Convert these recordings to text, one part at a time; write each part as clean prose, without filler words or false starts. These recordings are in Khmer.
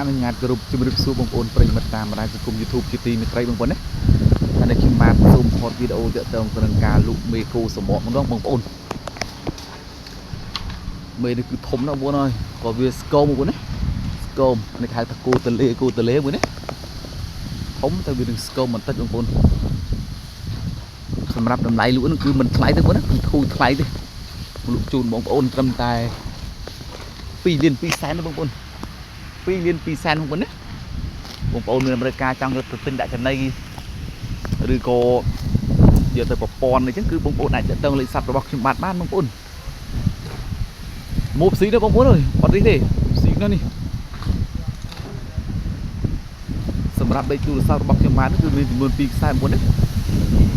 អនុញ្ញាតគោរពជម្រាបសួរបងប្អូនប្រិយមិត្តតាមបណ្ដាញសង្គម YouTube ជាទីមេត្រីបងប្អូនណាហើយនេះខ្ញុំបាទសូមថតវីដេអូទាក់ទងទៅនឹងការលក់មេគោសម្រកម្ដងបងប្អូនមេនេះគឺធំណាស់បងប្អូនអើយក៏វាស្គមបងប្អូនណាស្គមនេះគេហៅថាគោតលេគោតលេមួយណាធំតែវានឹងស្គមបន្តិចបងប្អូនសម្រាប់តម្លៃលក់នោះគឺមិនថ្លៃទេបងប្អូនណាគឺធូរថ្លៃទេលក់ជូនបងប្អូនត្រឹមតែ2លាន2សែនទេបងប្អូន 2លាន2សែនបងប្អូនណាបងប្អូនមានតម្រូវការចង់យកទៅទិញដាក់ចំណីឬក៏យកទៅប្រព័ន្ធអីចឹងគឺបងប្អូនអាចទាក់ទងលេខស័ព្ទរបស់ខ្ញុំបាទបានបងប្អូនមកស៊ីទៅបងប្អូនអើយអត់នេះទេស៊ីណាស់នេះសម្រាប់លេខទូរស័ព្ទរបស់ខ្ញុំបាទគឺមានចំនួន2ខ្សែបងប្អូនណាគឺ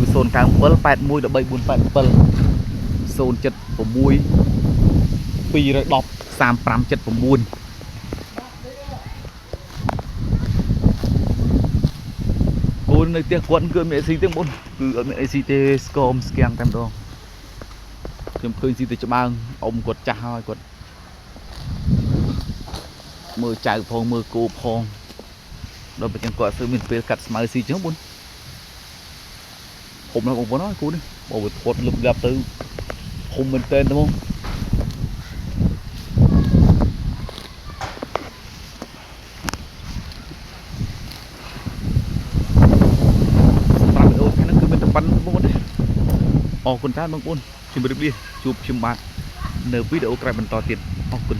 097 81 13 487 076 210 3579 គូននៅផ្ទះគាត់គឺអត់មានអេស៊ីទេបងប្អូនគឺអត់មានអេស៊ីទេស្គមស្គាំងតែម្ដងខ្ញុំឃើញស៊ីទៅច្បាើងអ៊ំគាត់ចាស់ហើយគាត់មើលចៅផងមើលគោផងដល់ពេលចឹងគាត់អត់សូវមានពេលកាត់ស្មៅស៊ីចឹងបងប្អូនធំណាស់បងប្អូនអើយគូនេះបើវាធាត់លឹបលាប់ទៅធំមែនទែនទៅហ្មងសម្រាប់វីដេអូថ្ងៃនេះគឺមានតែប៉ុណ្្នឹងបងប្អូនណាអរគុណច្រើនបងប្អូនជម្រាបលាជួបខ្ញុំបាទនៅវីដេអូក្រោយបន្តទៀតអរគុណ។